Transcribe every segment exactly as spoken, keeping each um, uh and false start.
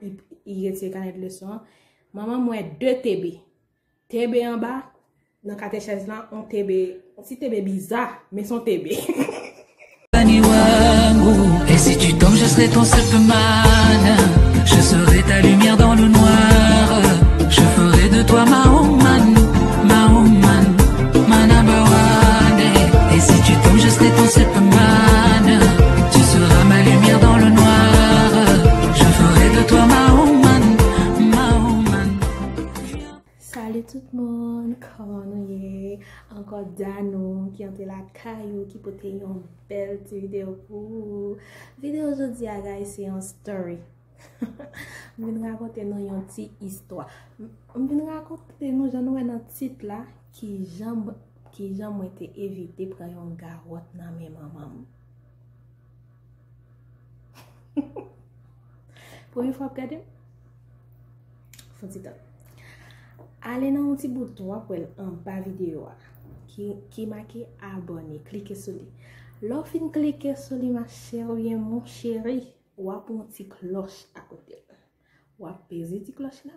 Li, li retire kanèt leson an. Manman m wè de T B. T B anba, nan katechèz lan, yon T B, yon ti T B biza, men se yon T B. Ni wangu. Et si tu tombes, je serai ton Superman. Je serai ta lumière dans le noir. Je ferai de toi ma woman, ma woman, ma number one. Et si tu tombes, je serai ton Superman. Tu seras ma lumière dans le noir. Je ferai de toi ma woman, ma woman. Salut tout moun, kòman nou ye? Ankò Danou ki antre lakay ou ki pote yon bèl ti videyo pou ou. Videyo jodi a, guys, se yon story. M vin rakonte nou yon ti istwa. M m vin rakonte nou, jan nou wè nan tit la, kijan m- kijan mwen te evite pran yon gawòt nan men manman m. Premye fwa w ap gade m? Fon ti tan. Ale nan yon ti bouton w ap wè l anba videyo a ki, ki make abòne. Klike sou li. Lè w fin klike sou li, machè oubyen moncheri, w ap wè yon ti klòch akote l. W ap peze ti klòch la.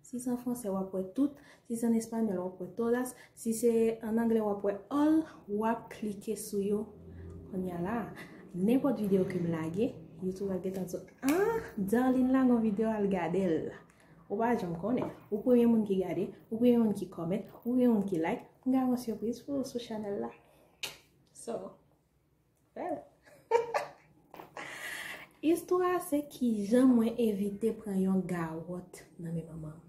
Si se an fransè, w ap wè tout. Si se an espanyòl, w ap wè todas. Si se an anglè, w ap wè all. W ap klike sou yo. Kounye a la, nenpòt videyo ke m lage, YouTube ap gentan di w, ah, Darline lage yon videyo, al gade l. Ou pa janm konnen. Ou premye moun ki gade, ou premye moun ki comment, ou premye moun ki like. M gen yon sipriz pou ou sou chanèl la. So, well. Istwa a se kijan mwen evite pran yon gawòt nan men manman m.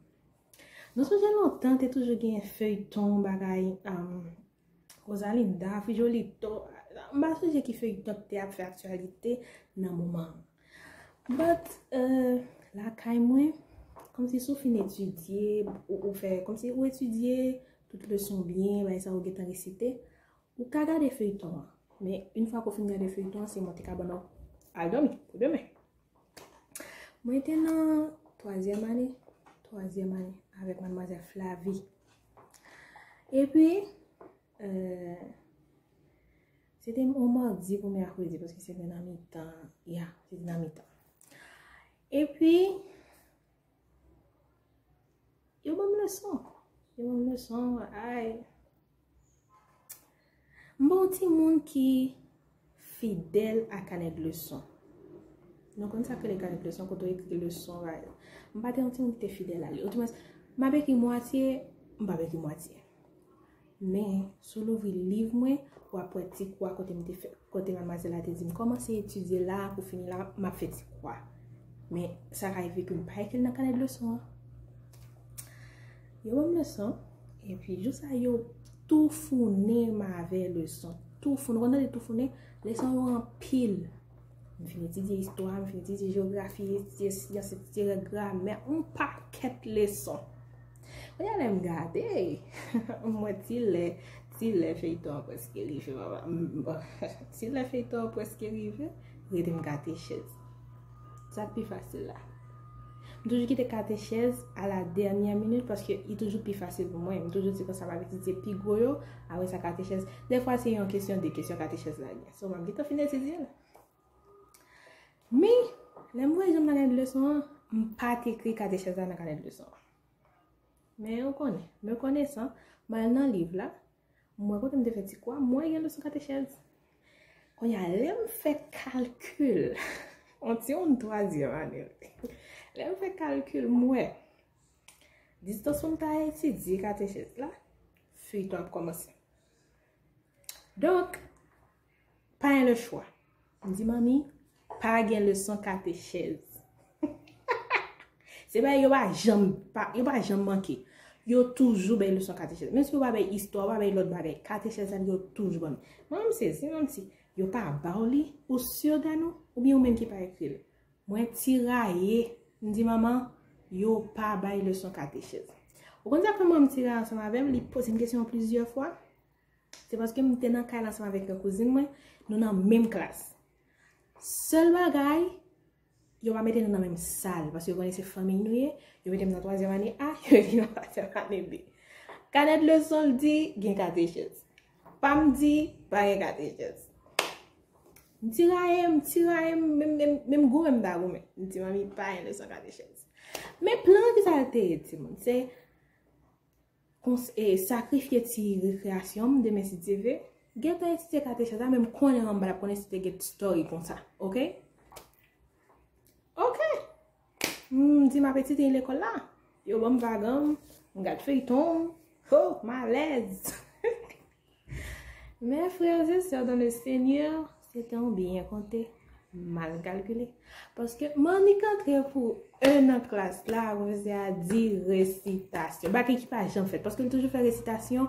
Nou sonje lontan te toujou gen feyton bagay um, Rosalinda, Frijolito. M pa sonje ki feyton ki te ap fè aktyalite nan moman an. But, euh, lakay mwen, kòmsi si w fin etidye, ou, ou fè, kòmsi ou etidye tout leson byen, bagay sa ou gentan resite, ou ka gade feyton an. Men, yon fwa ke w fin gade feyton an, se monte kabann ou al dòmi pou demen. Mwen te nan twazyèm ane, twazyèm ane, avèk madmwazèl Flavie. Epi, euh, se te yon madi pou mèkredi, paske se te nan mitan, ya, se te nan mitan. Epi, yo ban m leson. Yo ban m leson, ay. M pa yon timoun ki fidèl a kanèt leson. Nou konn sa k rele kanèt leson, kote w ekri leson, bagay. M pa te yon timoun ki te fidèl a li. Otoman, m ap ekri mwatye, m p ap ekri mwatye. Men, si w louvri liv mwen, w ap wè ti kwa kote m te fè, kote madmwazèl la te di m, kòmanse etidye la, pou fini la, m ap fè ti kwa. Men, sa ka rive ke m pa ekri l nan kanèt leson an. Yo ban m leson, epi jou sa yo toufounen m avè leson. Toufounen, ou konn tande toufounen? Leson yo anpil. M fin etidye istwa, m fin etidye jewografi, etidye syans, etidye règ gramè, yon pakèt leson. Kounye a lè m gade, m wè ti lè, ti lè feyton an prèske rive, papa. M- Ti lè feyton an prèske rive, rete m katechèz. Sa k pi fasil la? M toujou kite katechèz a la dènyè minit paske li toujou pi fasil pou mwen. M toujou di konsa m ap etidye pi gwo yo, apre sa katechèz. Dèfwa se yon kesyon, de kesyon katechèz la gen. So, m ap gentan fin etidye l. Men, lè m voye je m nan kanèt leson an, m pa t ekri katechèz la nan kanèt leson an. Men ou konnen, me konesan, m al nan liv la, m wè kote m te fè ti kwa, m wè gen leson katechèz. Kounye a, lè m fè kalkil, on ti moun twazyèm ane, wi. Lè m fè kalkil, m wè distans pou m ta etidye katechèz la, feyton ap kòmanse. Donk, pa gen lechwa. M di, manmi, pa gen leson katechèz. Se bagay yo pa janm, pa, yo pa janm manke. Yo toujou bay leson katechèz. Menm si yo pa bay istwa, yo pa bay lòt bagay, katechèz la, yo toujou ban m. Manman m sezi, manman m di, yo pa ba w li, ou si, Danou, oubyen ou menm ki pa ekri l? Mwen tiraye, m di, manman, yo pa bay leson katechèz. Ou konn sa k fè manman m tiraye ansanm avè m, li poze m kesyon an plizyè fwa? Se paske m te nan kay la ansanm avèk yon kouzin mwen, nou nan menm klas. Sèl bagay, yo pa mete nou nan menm sal, paske yo konnen se fanmi nou ye, yo mete m nan twazyèm ane A, yo mete m nan twazyèm ane B. Kanèt leson l di, gen katechèz. Pa m di, pa gen katechèz. M tiraye, m tiraye, m, m, m, m goumen, m ta goumen. M di, "Manmi, pa gen leson katechèz." Men plan ki sa te ye, timoun, se kons- e, sakrifye ti rekreyasyon m demen si Dye ve. Gentan etidye katechèz la, men m konnen manman m pa t ap konnen si te gen story konsa, oke? Oke. M di m ap etidye lekòl la. Yo ban m vag an m, m gad feyton. Ho, m alèz. Mes frères et sœurs dans le Seigneur, se te yon byen konte, mal kalkile. Paske m annik antre pou en nan klas la, pwofesè a di resitasyon. Bagay ki pa janm fèt. Paske l toujou fè resitasyon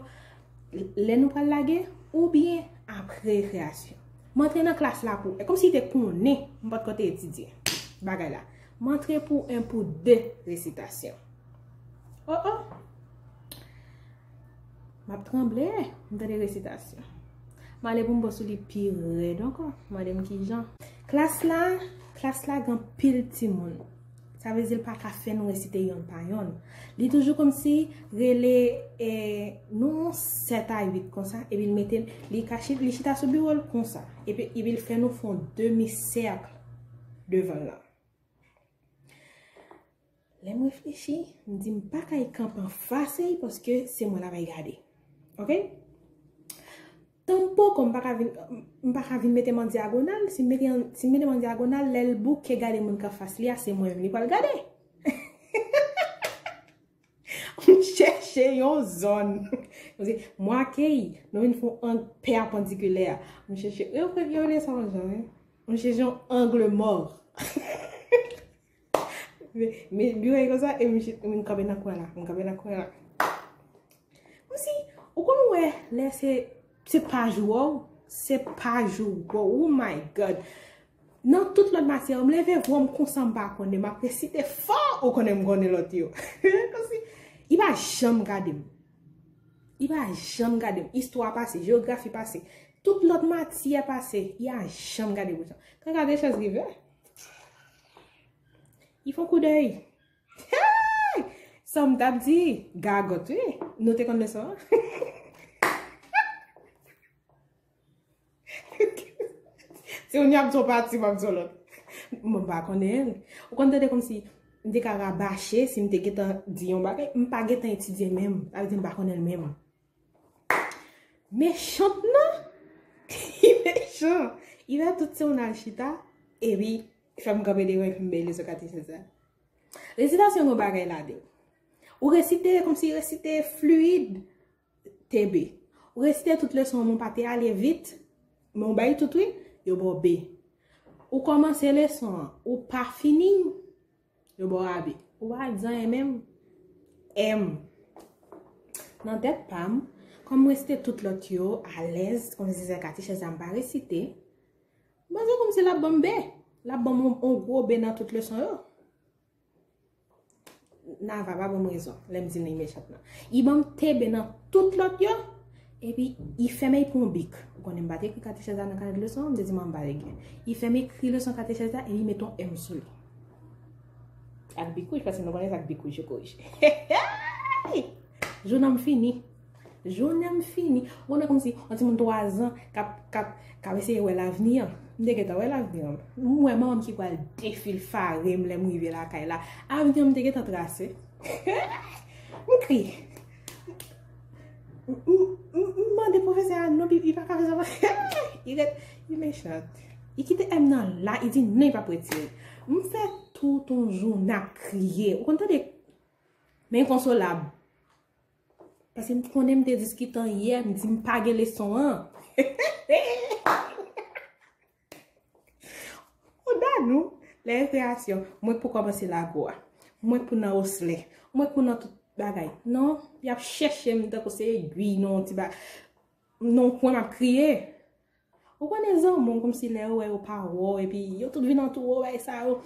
lè nou pral lage oubyen apre rekreyasyon. M antre nan klas la pou, e kòmsi li te konnen m pa t ko te etidye bagay la. M antre pou en pou de resitasyon. Oh, oh! M ap tranble, m tande resitasyon. M ale pou m pran sou li pi rèd ankò. Mande m kijan. Klas la, klas la gen anpil timoun. Sa vle di l pa ka fè nou resite yonn pa yonn. Li toujou kòmsi rele, e, nou sèt a uit konsa, epi l mete, li ka chi- li chita sou biwo l konsa. Epi, epi l fè nou fè yon demi sèk devan l lan. Lè m reflechi, m di m pa kay kanpe anfas li paske se mwen l ap gade. Oke? Tanpoko m pa ka vin, m pa ka vin mete m an dyagonal. Si m mete an, si m mete m an dyagonal, lè l bouke gade moun k anfas li a, se mwen menm li pral gade. M chèche yon zòn. M di, mwen ak li, nou vin fè yon ang pèpandikilè. M chèche, yo, yo rele sa yon jan, wi. M chèche yon angle mò. Men, men, biwo e konsa, e m, m kanpe nan kwen la. M kanpe nan kwen la. Kòmsi, ou konn wè, lè se, se pa jou w, se pa jou w, oh my God. Nan tout lòt matyè, m leve vwa m konsa m pa konnen, m ap resite fò, ou konnen m konnen lòt yo. Kòmsi, li pa janm gade m. Li pa janm gade m. Istwa pase, jewografi pase, tout lòt matyè pase, li pa janm gade m konsa. Kan katechèz rive, li fè yon koudèy. Hey! Sa m t ap di, gagòt, wi. Nou te konn leson an? Se yon ap di yon pati, m ap di yon lòt. Mwen pa konnen. Ou konn tande kòmsi m te ka rabache si m te gentan di yon bagay. M pa gentan etidye menm. Sa vle di m pa konnen l menm. Mechant nan, li mechan. Li fè tout se yon al chita, epi fè m kanpe devan epi m bay leson katechèz la. Resitasyon gen bagay ladan l. Ou resite kòmsi resite fliyid, T B. Ou resite tout leson an, men w pa te ale vit, men w bay tout wi, yo ba w B. Ou kòmanse leson an, ou pa fini, yo ba w A B. Ou pa di anyen menm, M. Nan tèt pa m, kòm m resite tout lòt yo alèz, kòmsi se katechèz la m pa resite, m panse kòmsi l ap ban m B. L ap ban m yon, yon gwo B nan tout leson yo. Nava pa ban m rezon lè m di li mechant nan. Li ban m T B nan tout lòt yo, epi li fèmen li pran yon bik. Ou konnen m pa t ekri katechèz la nan kanèt leson an, m te di manman m pa te gen. Li fèmen ekri leson katechèz la, epi li mete yon M sou li. Ak bik wouj, paske nou konnen se ak bik wouj yo korije. Jounen m fini. Jounen m fini. Ou konnen kòmsi yon timoun twazan k ap, k ap, k ap eseye wè lavni an. M te gentan wè lavni an. M wè manman m ki pral defilfare m lè m rive lakay la. Lavni an m te gentan trase. M kriye. M, m, m, m mande pwofesè a non, li, li pa ka fè sa. Li ret, li mechant. Li kite M nan la, li di non, li p ap retire. M fè tout yon jounen ap kriye. Ou konn tande? Men konsolab. Paske m konnen m te diskite yè, m di m pa gen leson an. Ou danou, lè rekreyasyon, mwen k pou kòmanse lakou a. Mwen k pou nan oslen. Mwen k pou nan tout bagay. Non, y ap chèche m tankou se egwi nan yon ti ba-, nan yon kwen m ap kriye. Ou konnen zanmi w kòmsi lè yo wè yo pa wè w, epi yo tout vin antoure w, bagay sa yo.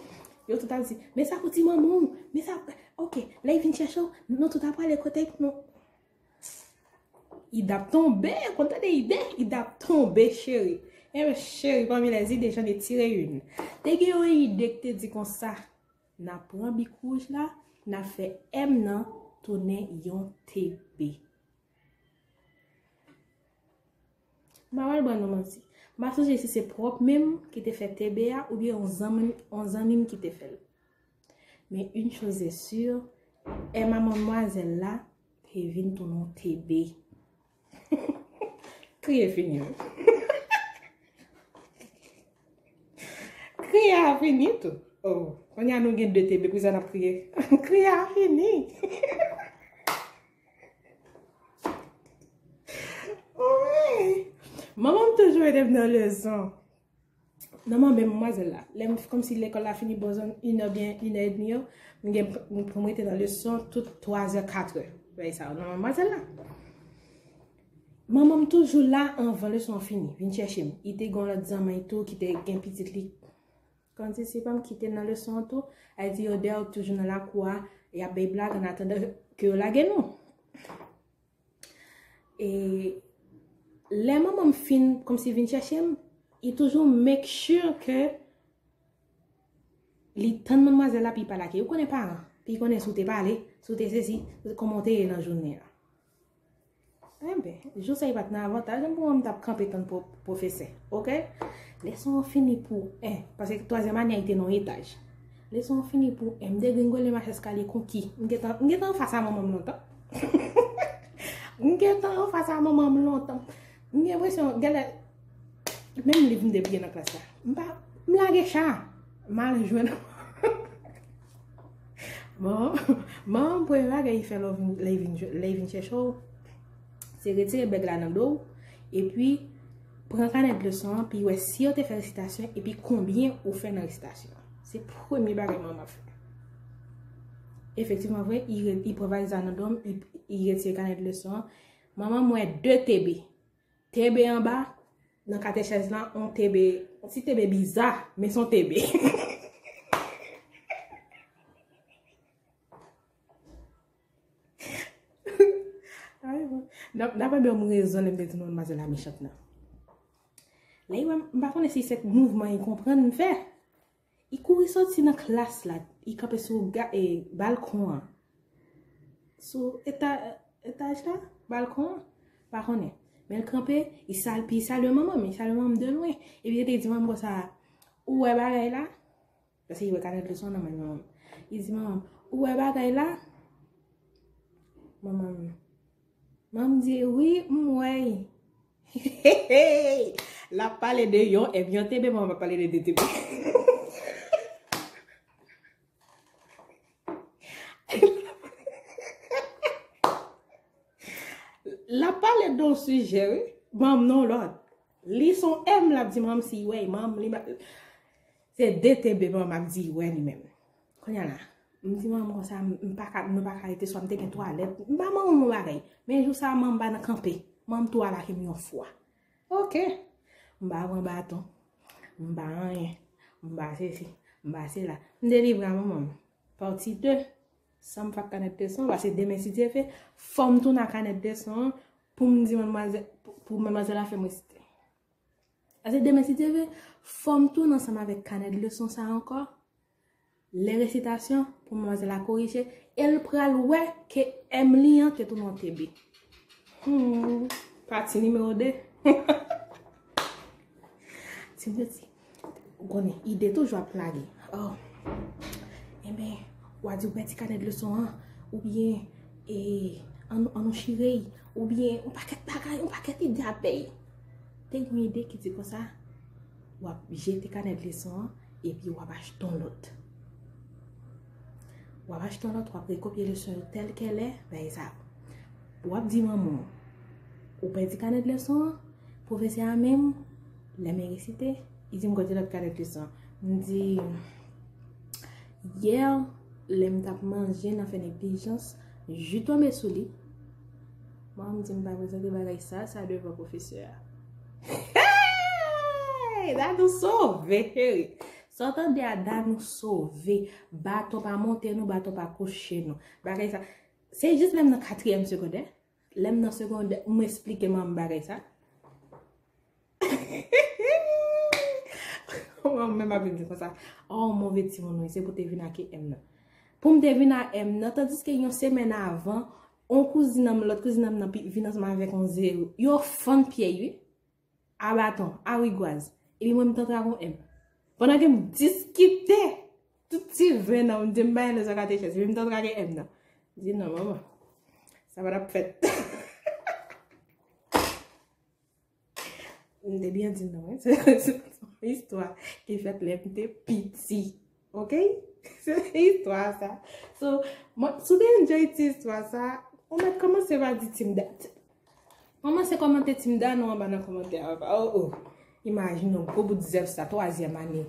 Yo tout ap di, "Men sa pou ti manman w, men sa," oke, lè y vin chèche w, nou tout ap prale kote nou. Ide ap tonbe, konn tande ide, ide ap tonbe, cheri. Enben, cheri, parmi les idées, j'en ai tiré une. Te gen yon ide ki te di konsa, n a pran bik wouj la, n a fè M nan tounen yon T B. M pa pral ba nou manti. M pa sonje si se pwòp men m ki te fè T B a oubyen yon zanmi, yon zanmi m ki te fè l. Men une chose est sûre, M manmwazèl la te vin tounen yon T B. Kriye fini wi. Kriye a fini tou. Oh, kounye a nou gen de T B, pou sa n ap kriye. Kriye a fini. Wi. Manman m toujou ede m nan leson. Nan manmay manmwazèl la. Lè m kòmsi lekòl la fini bò zòn inè byen inè edmi yo, m gen pou m rete nan leson tout twazè, katrè. Bagay sa yo nan manmwazèl la. Manman m toujou la anvan leson an fini, vin chèche m. Li te gen yon lòt zanmi tou ki te gen pitit li. Kòmsi se pa m ki te nan leson an tou, a di yo dèyè toujou nan lakou a, y ap bay blag an atandan ke yo lage nou. E lè manman m fin, kòmsi vin chèche m, li toujou make sure ke li tann manmwazèl la, pi pa lage. Ou konnen paran, pi konnen si w te pale, si w te sesi, kòman w te ye nan jounen an. Enben, jou sa li pa t nan avantaj, m pou mwen m t ap kanpe tann pwo-, pwofesè, oke? Leson an fini pou en, paske twazyèm ane a li te nan yon etaj. Leson an fini pou en, m degringole mache eskalye konki. M gentan, m gentan anfas a manman m lontan. M gentan anfas a manman m lontan. M gen enpresyon, genlè, menm liv m te bliye nan klas la. M pa, m lage cha. M al jwenn. Bon, manman m premye bagay li fè lè w vin, lè l vin, lè l vin chèche w, se retire bèg la nan do w, epi pran kanèt leson an, pi wè si yo te fè resitasyon, epi konbyen ou fè nan resitasyon an. Se premye bagay manman m ap fè. Efektivman vre, li re-, li pran valiz la nan do m, li, li retire kanèt leson an. Manman m wè de T B. T B anba, nan katechèz la, on T B, on ti T B biza, men se on T B. Ay, bon. N ap, n ap wè bèl rezon lè m te di nou manmwazèl la mechant nan. Lè li wè m, m pa konnen si se mouvman li konprann m fè. Li kouri soti nan klas la, li kanpe sou ga-, e, balkon an. Sou eta-, etaj la, balkon an, pa konnen. Men l kanpe, li sal-, pi salye manman m, li salye manman m de lwen. Epi li te di manman m konsa, "Ou wè bagay la?" Paske li wè kanèt leson nan men manman m. Li di manman m, "Ou wè bagay la?" Manman m, manman m di, "Wi, m wè l." L ap pale de yon, epi yon T B, manman m ap pale de de T B. L ap pale de yon sijè, wi. Manman m non lòt. Li se yon M, l ap di manman m si wè, manman m li, se de T B manman m ap di wè li menm. Kounye a la, m di manman m konsa, m, m pa ka, nou pa ka rete swa m te gen twalèt. M ba manman m yon bagay. Men jou sa a, manman m pa nan kanpe. Manman m tou al lage m yon fwa. Oke. M pa pran baton. M pa anyen. M pa sesi. M pa sela. M delivre a manman m. Pati de. San m fè ak kanèt leson, paske demen si Dye vle, fò m tounen ak kanèt leson an pou m di manmwazèl, pou, pou manmwazèl la fè m resite. Paske demen si Dye vle, fò m tounen ansanm avèk kanèt leson sa a ankò. Lè resitasyon, pou manmwazèl la korije, e l pral wè ke M li an te tounen yon T B. Hmm, pati nimewo de. Ti m te di, ou konnen, ide toujou ap lage. Oh. Enben, w a di w pèdi kanèt leson an, oubyen, e, an, an nou chire y, oubyen, yon pakèt bagay, yon pakèt ide ap bay. Te gen yon ide ki di konsa, w ap jete kanèt leson an, epi w ap achte yon lòt. W ap achte yon lòt, w ap rekopye leson yo tèl kèl, bagay sa yo. W ap di manman w, ou pèdi kanèt leson an, pwofesè a menm, lè m resite, li di m kote lòt kanèt leson an. M di, yè, lè m t ap manje nan fè neglijans, ji tonbe sou li. Manman m di m pa prezante bagay sa, sa devan pwofesè a. Hey! Danou sove, cheri. Sa w tande a, Danou sove. Baton pa monte nou, baton pa kouche nou. Bagay sa, se jis lè m nan katriyèm segondè. Lè m nan segondè, m esplike manman m bagay sa. Manman m menm ap vin di konsa, "Oh, move timoun wi, se pou te vin ak M nan." Pou m te vin ak M nan, tandiske yon semèn avan, yon kouzin an m, lòt kouzin an m nan pi-, vin ansanm avèk yon zero. Yo fann pyè wi. a baton, a rigwaz. Epi mwen, m t antre ak yon M. Pandan ke m diskite, tout ti venn nan, m di m bay lè sa katechèz, epi m t antre ak M nan. M di non, manman, sa pa t ap fèt. M te byen di non, wi. Se se yon istwa ki fèt lè m te piti. Ok? Se istwa sa. So, mwen, si w te enjoy ti istwa sa, ou mèt kòmanse pa di Team Da. Kòmanse kòmante Team Da non anba nan kòmantè a. Oh, oh. Imajine yon gwo bout zèv sa, twazyèm ane.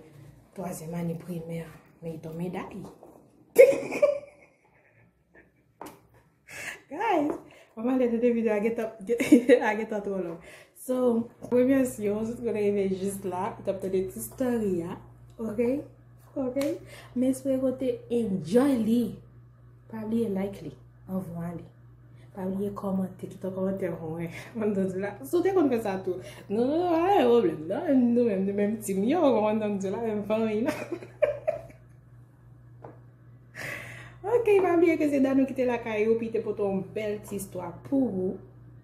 Twazyèm ane primè. Men ton meday. Guys, mwen pale de videyo a gentan, a gentan twò long. So, remèsye w, si w te rive jis la, ou t ap tande ti story a. Ok? Ok? M espere ke w te enjoy li. Pa bliye like li anvan w ale. Pa bliye kòmante, kite yon kòmantè pou mwen. Mwen di w la, si w te konn fè sa tou. Non, non, non, pa gen pwoblèm. Non, nou menm, nou menm team yo, kòman m di w la, menm fanmi la. Ok, pa bliye ke se Danou ki te lakay ou, pi te pote yon bèl ti istwa pou ou.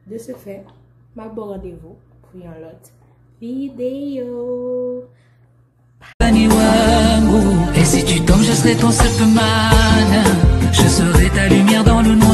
De ce fait, m ap ba w randevou pou yon lòt videyo. Dani Wango. Et si tu tombes, je serai ton Superman. Je serai ta lumière dans le noir.